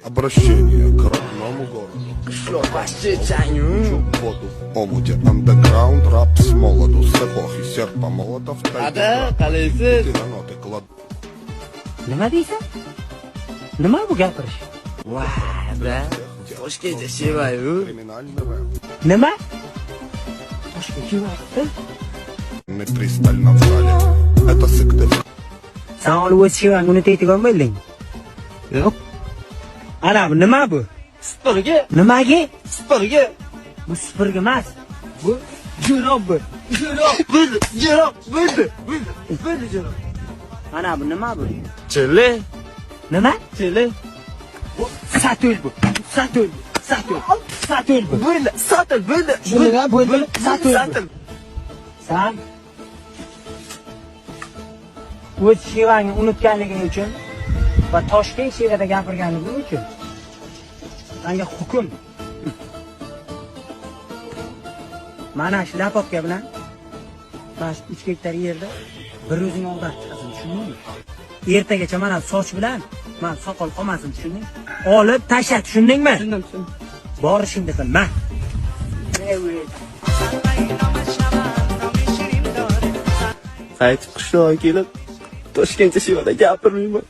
Обращение к родному городу. Qishloq вообще changu. Воду в омуте. Андеграунд, рап с молоду. С эпохи серпа молотов. Ada, qalaysiz? Ты на ноты клад. Nima deysan? Nima bu gapirish? Vada. Toshkentcha shevayu. Криминальный рэп. Nima? Toshkent shevasi? Пристально в зале. Это Сыктывкар. San olib o'z shevangni unutaydigan bo'lding. Yo'q. Ana bu nima bu? Supurgi, Nimaga? supurgi. Bu supurgi emas. Bu jirob bu. Jirob, bo'ldi, jirob, bo'ldi, bo'ldi, bo'ldi jirob. Ana bu nima bu? Chili, Nima? chili. Bu satul bu. Satul. Satul. Satul bu. Bo'ldi, sotil, bo'ldi. Tushundingmi? Bo'ldi. Satul. Sotil. San o'z shevangni unutganliging uchun va Toshkent shevada gapirganliging uchun sanga hukm. Mana shu lapopka bilan mana shu 3 gektar yerda bir o'zing oldirib chiqasan, tushundingmi? Ertagacha mana soch bilan mana soqol qolmasin, tushundingmi? Olib tashla, tushundingmi? Tushundim, tushundim. Borishingni qilma. Qaytib qishloqqa kelib, Toshkentcha shevada gapirmayman.